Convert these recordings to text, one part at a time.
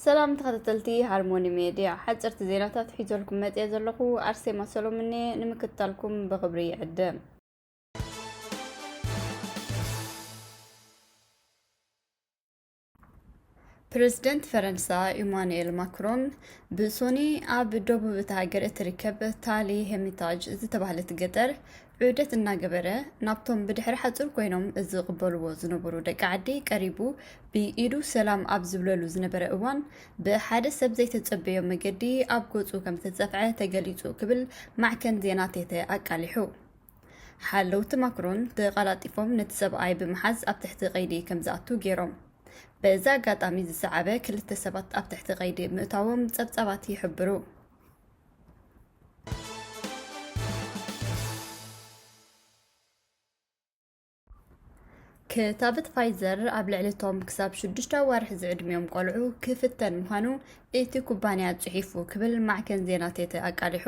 ሰላም ተኸታተልቲ ሃርሞኒ ሜድያ፣ ሓፀርቲ ዜናታት ሒዘልኩም መፅየ ዘለኹ ኣርሴማ ሰሎምኔ። ንምክትታልኩም ብኽብሪ ይዕድም። ፕረዚደንት ፈረንሳ ኢማኑኤል ማክሮን ብሶኒ ኣብ ደቡብ እታ ሃገር እትርከብ ታሊ ሄሚታጅ ዝተባህለት ገጠር ዑደት እናገበረ፣ ናብቶም ብድሕሪ ሓጹር ኮይኖም ዝቕበልዎ ዝነበሩ ደቂ ዓዲ ቀሪቡ፣ ብኢዱ ሰላም ኣብ ዝብለሉ ዝነበረ እዋን፣ ብሓደ ሰብ ዘይተጸበዮ መገዲ ኣብ ገጹ ከም ዝተጸፍዐ ተገሊጹ ክብል ማዕከን ዜና ቴተ ኣቃሊሑ። ሓለውቲ ማክሮን ተቐላጢፎም ነቲ ሰብኣይ ብምሓዝ ኣብ ትሕቲ ቀይዲ ከም ዝኣቱ ገይሮም። በዚ ኣጋጣሚ ዝሰዓበ ክልተ ሰባት ኣብ ትሕቲ ቀይዲ ምእታዎም ጸብጻባት ይሕብሩ። ክታበት ፋይዘር ኣብ ልዕሊ ቶም ክሳብ ሽዱሽተ ኣዋርሕ ዝዕድሚኦም ቆልዑ ክፍተን ምዃኑ እቲ ኩባንያ ጽሒፉ ክብል ማዕከን ዜና ቴተ ኣቃሊሑ።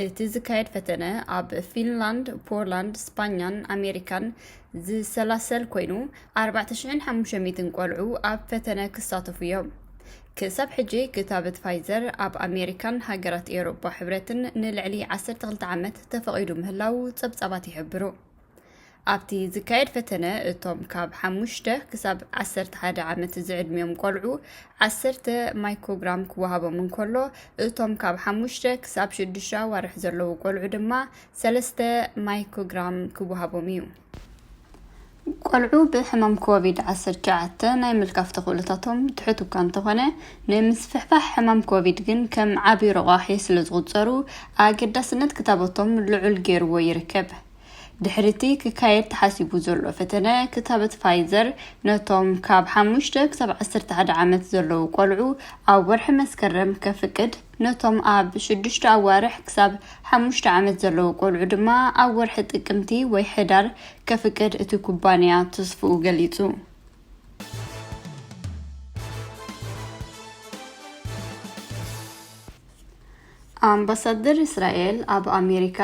እቲ ዝካየድ ፈተነ ኣብ ፊንላንድ፣ ፖላንድ፣ ስፓኛን ኣሜሪካን ዝሰላሰል ኮይኑ፣ ኣርባዕተ ሽሕን ሓሙሽተ ሚእትን ቆልዑ ኣብ ፈተነ ክሳተፉ እዮም። ክሳብ ሕጂ ክታበት ፋይዘር ኣብ ኣሜሪካን ሃገራት ኤውሮጳ ሕብረትን ንልዕሊ ዓሰርተ ክልተ ዓመት ተፈቒዱ ምህላዉ ጸብጻባት ይሕብሩ። ኣብቲ ዝካየድ ፈተነ፣ እቶም ካብ ሓሙሽተ ክሳብ ዓሰርተ ሓደ ዓመት ዝዕድሚኦም ቆልዑ ዓሰርተ ማይክሮግራም ክወሃቦም እንከሎ፣ እቶም ካብ ሓሙሽተ ክሳብ ሽዱሽተ ኣዋርሕ ዘለዉ ቆልዑ ድማ ሰለስተ ማይክሮግራም ክወሃቦም እዩ። ቆልዑ ብሕማም ኮቪድ ዓሰርተ ትሽዓተ ናይ ምልካፍ ተኽእሎታቶም ትሑት እኳ እንተኾነ፣ ንምስፍሕፋሕ ሕማም ኮቪድ ግን ከም ዓቢ ረቋሒ ስለ ዝቑጸሩ፣ ኣገዳስነት ክታበቶም ልዑል ገይርዎ ይርከብ። ድሕሪ እቲ ክካየድ ተሓሲቡ ዘሎ ፈተነ ክታበት ፋይዘር፣ ነቶም ካብ ሓሙሽተ ክሳብ ዓሰርተ ሓደ ዓመት ዘለዉ ቆልዑ ኣብ ወርሒ መስከረም ከፍቅድ፣ ነቶም ኣብ ሽዱሽተ ኣዋርሕ ክሳብ ሓሙሽተ ዓመት ዘለዉ ቆልዑ ድማ ኣብ ወርሒ ጥቅምቲ ወይ ሕዳር ከፍቅድ እቲ ኩባንያ ተስፍኡ ገሊጹ። ኣምባሳደር እስራኤል ኣብ ኣሜሪካ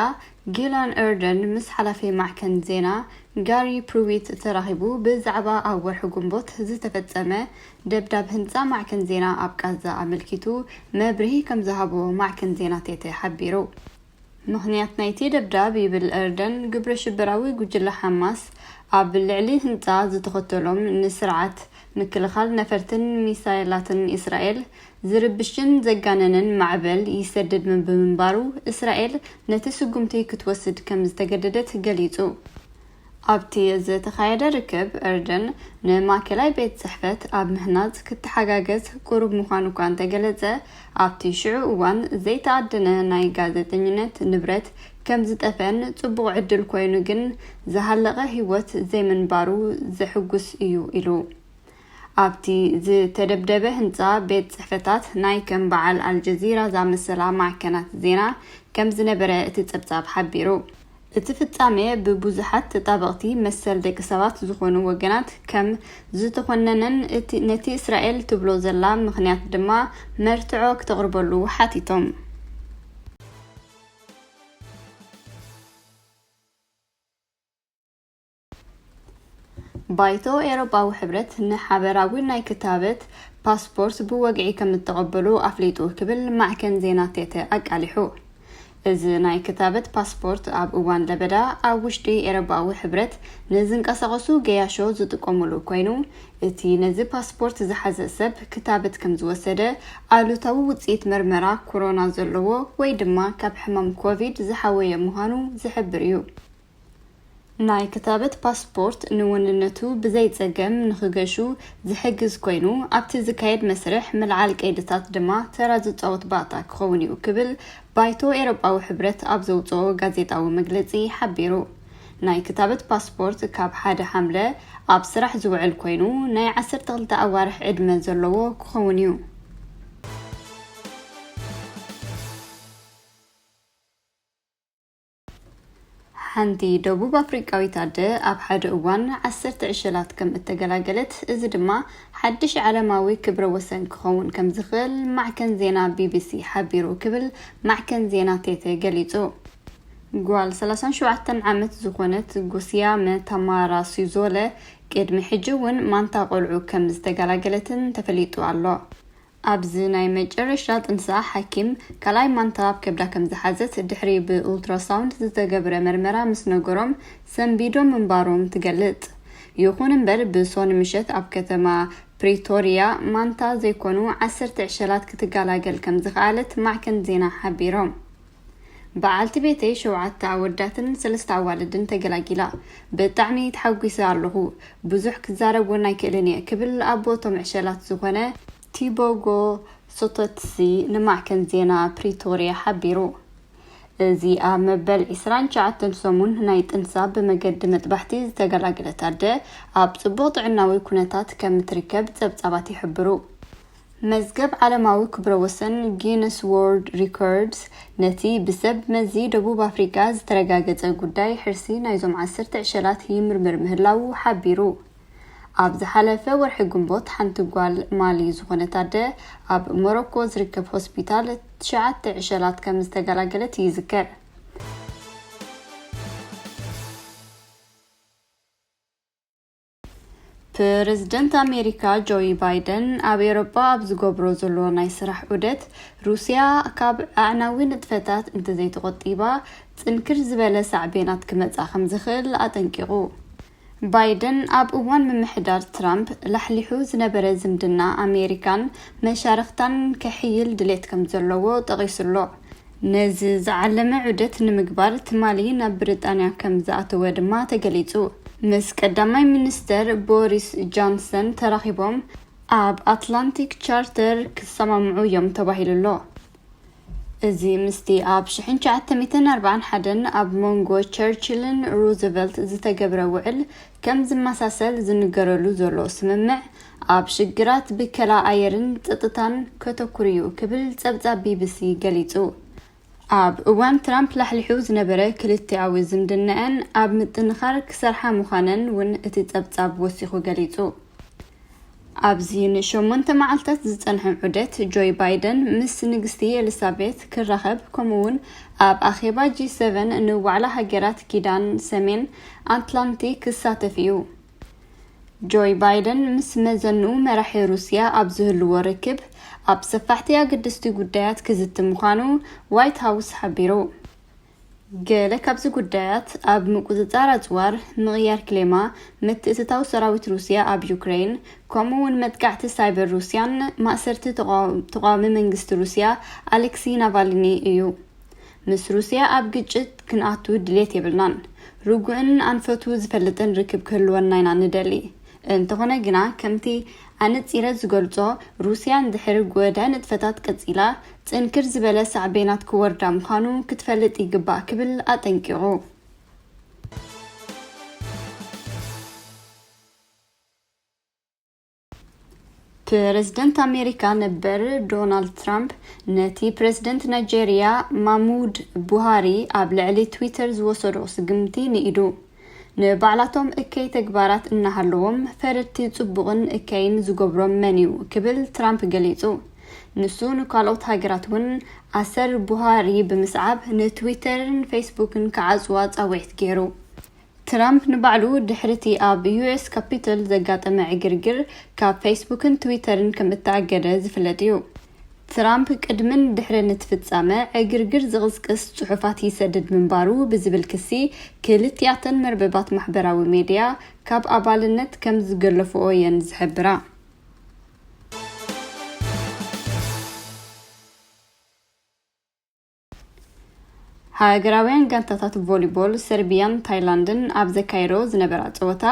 ጊላን ኤርደን ምስ ሓላፊ ማዕከን ዜና ጋሪ ፕሩዊት ተራኺቡ፣ ብዛዕባ ኣብ ወርሒ ግንቦት ዝተፈጸመ ደብዳብ ህንጻ ማዕከን ዜና ኣብ ቃዛ ኣመልኪቱ መብርሂ ከም ዝሃቦ ማዕከን ዜና ቴተ ሓቢሩ። ምኽንያት ናይቲ ደብዳብ፣ ይብል ኤርደን፣ ግብረ ሽበራዊ ጉጅለ ሓማስ ኣብ ልዕሊ ህንጻ ዝተኸተሎም ንስርዓት ምክልኻል ነፈርትን ሚሳይላትን እስራኤል ዝርብሽን ዘጋነንን ማዕበል ይሰድድ ምን-፣ ብምንባሩ፣ እስራኤል ነቲ ስጉምቲ ክትወስድ ከም ዝተገደደት ገሊጹ። ኣብቲ ዝተኻየደ ርክብ፣ ኤርደን ንማእከላይ ቤት ጽሕፈት ኣብ ምህናጽ ክትሓጋገዝ ቁሩብ ምዃኑ እኳ እንተገለጸ፣ ኣብቲ ሽዑ እዋን ዘይተኣደነ ናይ ጋዜጠኝነት ንብረት ከም ዝጠፈን ጽቡቕ ዕድል ኮይኑ ግን ዝሃለቐ ህይወት ዘይምንባሩ ዘሕጉስ እዩ ኢሉ። ኣብቲ ዝተደብደበ ህንጻ ቤት ጽሕፈታት ናይ ከም በዓል ኣልጀዚራ ዝኣመሰላ ማዕከናት ዜና ከም ዝነበረ እቲ ጸብጻብ ሓቢሩ። እቲ ፍጻሜ ብብዙሓት ተጣበቕቲ መሰል ደቂ ሰባት ዝኾኑ ወገናት ከም ዝተኾነነን እቲ፣ ነቲ እስራኤል ትብሎ ዘላ ምኽንያት ድማ መርትዖ ክተቕርበሉ ሓቲቶም። ባይቶ ኤውሮጳዊ ሕብረት ንሓበራዊ ናይ ክታበት ፓስፖርት ብወግዒ ከም እተቐበሉ ኣፍሊጡ ክብል ማዕከን ዜና ቴተ ኣቃሊሑ። እዚ ናይ ክታበት ፓስፖርት ኣብ እዋን ለበዳ ኣብ ውሽጢ ኤውሮጳዊ ሕብረት ንዝንቀሳቐሱ ገያሾ ዝጥቀሙሉ ኮይኑ፣ እቲ ነዚ ፓስፖርት ዝሓዘ ሰብ ክታበት ከም ዝወሰደ ኣሉታዊ ውጽኢት መርመራ ኮሮና ዘለዎ ወይ ድማ ካብ ሕማም ኮቪድ ዝሓወየ ምዃኑ ዝሕብር እዩ። ናይ ክታበት ፓስፖርት ንውንነቱ ብዘይ ጸገም ንኽገሹ ዝሕግዝ ኮይኑ፣ ኣብቲ ዝካየድ መስርሕ ምልዓል ቀይድታት ድማ ተራ ዝጻወት ባእታ ክኸውን እዩ ክብል ባይቶ ኤውሮጳዊ ሕብረት ኣብ ዘውጽኦ ጋዜጣዊ መግለጺ ሓቢሩ። ናይ ክታበት ፓስፖርት ካብ ሓደ ሓምለ ኣብ ስራሕ ዝውዕል ኮይኑ፣ ናይ ዓሰርተ ክልተ ኣዋርሕ ዕድመ ዘለዎ ክኸውን እዩ። ሓንቲ ደቡብ ኣፍሪቃዊት ኣደ ኣብ ሓደ እዋን ዓሰርተ ዕሸላት ከም እተገላገለት፣ እዚ ድማ ሓድሽ ዓለማዊ ክብረ ወሰን ክኸውን ከም ዝኽእል ማዕከን ዜና ቢቢሲ ሓቢሩ ክብል ማዕከን ዜና ቴተ ገሊጹ። ጓል ሰላሳን ሸውዓተን ዓመት ዝኾነት ጉስያመ ታማራ ሲዞለ ቅድሚ ሕጂ እውን ማንታ ቆልዑ ከም ዝተገላገለትን ተፈሊጡ ኣሎ። ኣብዚ ናይ መጨረሻ ጥንሳ፣ ሓኪም ካልኣይ ማንታ ኣብ ከብዳ ከም ዝሓዘት ድሕሪ ብኡልትራሳውንድ ዝተገብረ መርመራ ምስ ነገሮም፣ ሰንቢዶም ምንባሮም ትገልጽ። ይኹን እምበር፣ ብሶኒ ምሸት ኣብ ከተማ ፕሪቶርያ ማንታ ዘይኮኑ ዓሰርተ ዕሸላት ክትገላገል ከም ዝኸኣለት ማዕከን ዜና ሓቢሮም። በዓልቲ ቤተይ ሸውዓተ ኣወዳትን ሰለስተ ኣዋልድን ተገላጊላ። ብጣዕሚ ተሓጒሰ ኣለኹ። ብዙሕ ክዛረብ እውን ኣይክእልን እየ፣ ክብል ኣቦ እቶም ዕሸላት ዝኾነ ቲቦጎ ሶቶትሲ ንማዕከን ዜና ፕሪቶርያ ሓቢሩ። እዚ ኣብ መበል ዕስራን ትሽዓተን ሰሙን ናይ ጥንሳ ብመገዲ መጥባሕቲ ዝተገላገለት ኣደ ኣብ ጽቡቕ ጥዕናዊ ኩነታት ከም እትርከብ ጸብጻባት ይሕብሩ። መዝገብ ዓለማዊ ክብረ ወሰን ጊነስ ዎርልድ ሪኮርድስ ነቲ ብሰብ መዚ ደቡብ ኣፍሪቃ ዝተረጋገጸ ጉዳይ ሕርሲ ናይዞም ዓሰርተ ዕሸላት ይምርምር ምህላዉ ሓቢሩ። ኣብ ዝሓለፈ ወርሒ ግንቦት፣ ሓንቲ ጓል ማሊ ዝኾነት ኣደ ኣብ ሞሮኮ ዝርከብ ሆስፒታል ትሽዓተ ዕሸላት ከም ዝተገላገለት ይዝከር። ፕረዚደንት ኣሜሪካ ጆይ ባይደን ኣብ ኤውሮጳ ኣብ ዝገብሮ ዘሎ ናይ ስራሕ ዑደት፣ ሩስያ ካብ ኣዕናዊ ንጥፈታት እንተዘይተቖጢባ፣ ጽንክር ዝበለ ሳዕቤናት ክመጻ ከም ዝኽእል ኣጠንቂቑ። ባይደን ኣብ እዋን ምምሕዳር ትራምፕ ላሕሊሑ ዝነበረ ዝምድና ኣሜሪካን መሻርኽታን ከሕይል ድሌት ከም ዘለዎ ጠቒሱ'ሎ። ነዚ ዝዓለመ ዑደት ንምግባር ትማሊ ናብ ብሪጣንያ ከም ዝኣተወ ድማ ተገሊጹ። ምስ ቀዳማይ ሚኒስተር ቦሪስ ጆንሰን ተራኺቦም ኣብ ኣትላንቲክ ቻርተር ክሰማምዑ እዮም ተባሂሉ'ሎ። እዚ ምስቲ ኣብ ሽሕን ትሽዓተ ሚእትን ኣርባዓን ሓደን ኣብ መንጎ ቸርችልን ሩዝቨልት ዝተገብረ ውዕል ከም ዝመሳሰል ዝንገረሉ ዘሎ ስምምዕ፣ ኣብ ሽግራት ብከላ ኣየርን ጸጥታን ከተኩር እዩ ክብል ጸብጻብ ቢቢሲ ገሊጹ። ኣብ እዋን ትራምፕ ላሕሊሑ ዝነበረ ክልቲኣዊ ዝምድናኣን ኣብ ምጥንኻር ክሰርሓ ምዃነን እውን እቲ ጸብጻብ ወሲኹ ገሊጹ። ኣብዚ ንሸሞንተ መዓልታት ዝጸንሐ ዑደት፣ ጆይ ባይደን ምስ ንግስቲ ኤሊሳቤት ክራኸብ፣ ከምኡ'ውን ኣብ ኣኼባ ጂ ሰቨን ንዋዕላ ሃገራት ኪዳን ሰሜን ኣትላንቲክ ክሳተፍ እዩ። ጆይ ባይደን ምስ መዘንኡ መራሒ ሩስያ ኣብ ዝህልዎ ርክብ፣ ኣብ ሰፋሕቲ ኣገደስቲ ጉዳያት ክዝቲ ምዃኑ ዋይት ሃውስ ሓቢሩ። ገለ ካብዚ ጉዳያት፣ ኣብ ምቁጽጻር ኣጽዋር፣ ምቕያር ክሌማ፣ ምትእትታው ሰራዊት ሩስያ ኣብ ዩክሬን፣ ከምኡ እውን መጥቃዕቲ ሳይበር ሩስያን ማእሰርቲ ተቃዋ-፣ ተቃዋሚ መንግስቲ ሩስያ ኣሌክሲ ናቫልኒ እዩ። ምስ ሩስያ ኣብ ግጭት ክንኣቱ ድሌት የብልናን። ርጉእን ኣንፈቱ ዝፈልጥን ርክብ ክህልወና ኢና ንደሊ። እንተኾነ ግና፣ ከምቲ ኣነጺረ ዝገልጾ፣ ሩስያ እንድሕር ጎዳኢ ንጥፈታት ቀጺላ፣ ጽንክር ዝበለ ሳዕቤናት ክወርዳ ምዃኑ ክትፈልጥ ይግባእ ክብል ኣጠንቂቑ። ፕረዚደንት ኣሜሪካ ነበር ዶናልድ ትራምፕ ነቲ ፕረዚደንት ናይጄርያ ማሙድ ቡሃሪ ኣብ ልዕሊ ትዊተር ዝወሰዶ ስጉምቲ ንኢዱ። ንባዕላቶም እከይ ተግባራት እናሃለዎም ፈረድቲ ጽቡቕን እከይን ዝገብሮም መን እዩ ክብል ትራምፕ ገሊጹ። ንሱ ንካልኦት ሃገራት እውን ኣሰር ቡሃሪ ብምስዓብ ንትዊተርን ፌስቡክን ክዓጽዋ ጻውዒት ገይሩ። ትራምፕ ንባዕሉ ድሕሪቲ ኣብ ዩ ኤስ ካፒቶል ዘጋጠመ ዕግርግር ካብ ፌስቡክን ትዊተርን ከም እተኣገደ ዝፍለጥ እዩ። ትራምፕ ቅድምን ድሕርን እቲ ፍጻመ ዕግርግር ዝቕስቅስ ጽሑፋት ይሰድድ ምንባሩ ብዝብል ክሲ፣ ክልቲኣተን መርበባት ማሕበራዊ ሜድያ ካብ ኣባልነት ከም ዝገለፍኦ እየን ዝሕብራ። ሃገራውያን ጋንታታት ቮሊቦል ሰርቢያን ታይላንድን ኣብ ዘካየዶ ዝነበራ ጸወታ፣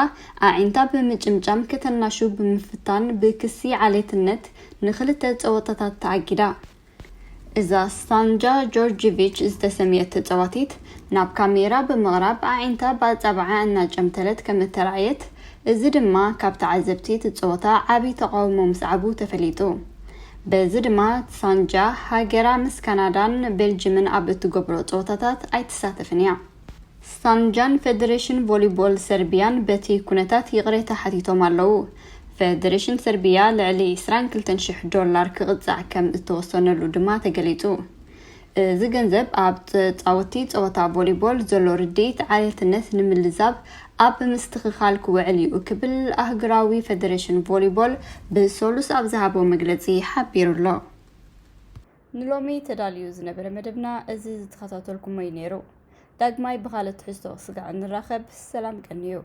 ኣዒንታ ብምጭምጫም ከተናሹ ብምፍታን ብክሲ ዓሌትነት ንኽልተ ጸወታታት ተኣጊዳ። እዛ ሳንጃ ጆርጂቪች ዝተሰምየት ተጻዋቲት፣ ናብ ካሜራ ብምቕራብ ኣዒንታ ብኣጻብዓ እናጨምተለት ከም እተራእየት፣ እዚ ድማ ካብ ተዓዘብቲ እቲ ጸወታ ዓቢ ተቓውሞ ምስዓቡ ተፈሊጡ። በዚ ድማ ሳንጃ፣ ሃገራ ምስ ካናዳን ቤልጅምን ኣብ እትገብሮ ጸወታታት ኣይትሳተፍን እያ። ሳንጃን ፌደሬሽን ቮሊቦል ሰርቢያን በቲ ኩነታት ይቕሬታ ሓቲቶም ኣለዉ። ፌደሬሽን ሰርቢያ ልዕሊ ዕስራን ክልተን ሽሕ ዶላር ክቕጻዕ ከም እተወሰነሉ ድማ ተገሊጹ። እዚ ገንዘብ ኣብ ተጻወትቲ ጸወታ ቮሊቦል ዘሎ ርድኢት ዓሌትነት ንምልዛብ ኣብ ምስትኽኻል ክውዕል እዩ ክብል ኣህጉራዊ ፈደሬሽን ቮሊቦል ብሰሉስ ኣብ ዝሃቦ መግለጺ ሓቢሩ ኣሎ። ንሎሚ ተዳልዩ ዝነበረ መደብና እዚ ዝተኸታተልኩሞ እዩ ነይሩ። ዳግማይ ብኻልእ ትሕዝቶ ስጋዕ እንራኸብ። ሰላም ቀንዩ።